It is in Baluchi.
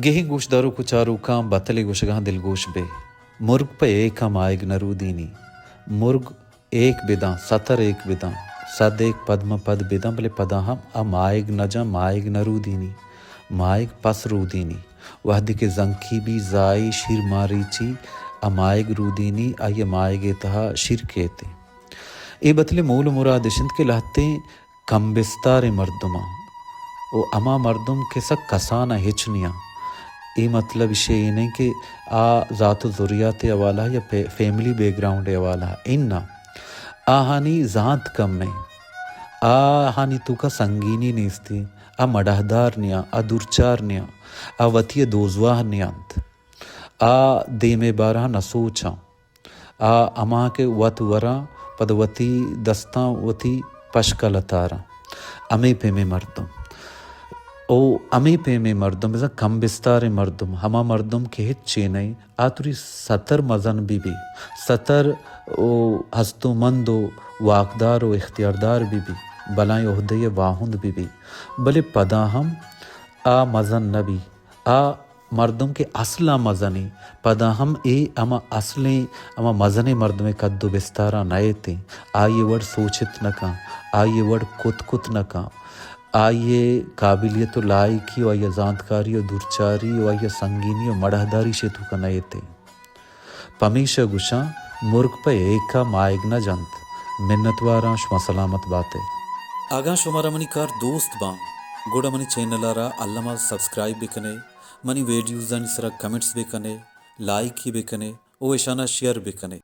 گہیں گوشداروک و چاروکاں بتلے گوشگاں دلگوش بے۔ مرگ پہ ایکا ماہیگ نہ رودینی۔ مرگ ایک بداں، ستر ایک بداں، صد ایک پد ماں پد بداں، بلے پدا ہم آ ماہیگ نہ جاں، ماہیگ نہ رودینی۔ ماہیگ پس رودینی۔ وہدے کہ زنکی بی زائی شیر ماریچی، آ ماہیگ رودینی، آئی ء ماہیگ ء تہا شیر کیت۔ اے بتلے مول و مراد اش انت کہ لہتیں کم بستاریں مردماں و ہما مردم کہ سک کسان ء ہچ نیاں، اے مطلب ایشی ء اے نئیں کہ آ ذات و ذریات ء حوالہ یا فے-، فیملی بیک گراؤنڈ ء حوالہ اناں، آہانی زانت کم ایں، آہانی توکا سنگینی نیستی، آ مڑاہدار نیاں، آ دورچار نیاں، آ وتی ء دوزواہ نیانت، آ دیم ء بارہ ء نہ سوچاں۔ آ ہما کہ وت وراں پد وتی دستاں وتی پشک ء لتاراں۔ ہمے پیمیں مردم او ہمے پیمیں مردم بزاں کم بستاریں مردم، ہما مردم کہ ہچ چے نئیں، آ توری ستر مزن بہ بی، ستر او ہستومند و واکدار و اختیاردار بہ بی، بلائیں عہدے ء واہند بہ بی، بلے پدا ہم آ مزن نہ بی۔ آ مردم کہ اسلاں مزنیں، پدا ہم اے ہما اسلیں، ہما مزنیں مردمے قد و بستاراں نئیتیں، آئی ء وڑ سوچت نہ کن، آئی ء وڑ کت کت نہ کن، آئی ء قابلیت و لائکی و آئی ء زانتکاری و دورچاری و آئی ء سنگینی و مڑاہداری شے توکا نئیتیں۔ پمیشا گوشاں، مرگ پہ ایکا ماہیگ نہ جنت۔ منتواراں، شما سلامت بات ئے۔ اگاں شمارا منی کار دوست باں، گڑا منی چینل ء را الما سبسکرائب بکنے، منی ویڈیوزانی سرا کمنٹس بکنے، لائکی بکنے او اشانا شیئر بکنے۔